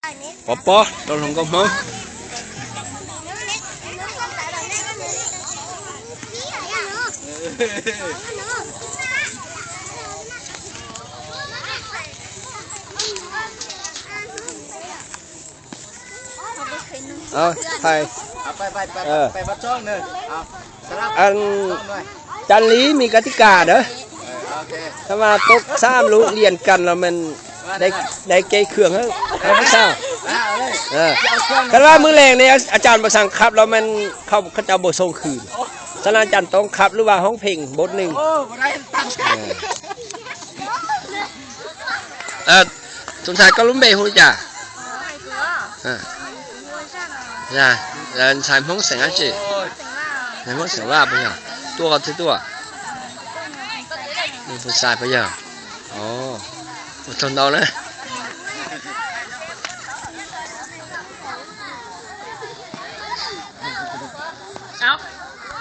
Pov pob rau hluas nkauj Hmoob. Hais, Can lý mình có tí cà đó. Các bạn tốt xa lũ liền cần là mình đáy, đáy cây khương á. Không sao. Các bạn มื้อแลง នេះ อาจารย์ บ่สั่งขับ แล้วมัน เขา เขาเจ้าบ่ส่งคืน ฉะนั้น อาจารย์ ต้องขับ หรือว่า ฮ้องเพลง บทหนึ่ง Tus ntxhais koj lub npe hu li cas? Ntxhais Hmoob xeem dab tsi? Ntxhais Hmoob xeem Vaj puas yog? Tuaj koj twb tuaj. Tus ntxhais puas yog? Ua tsaug ntau na.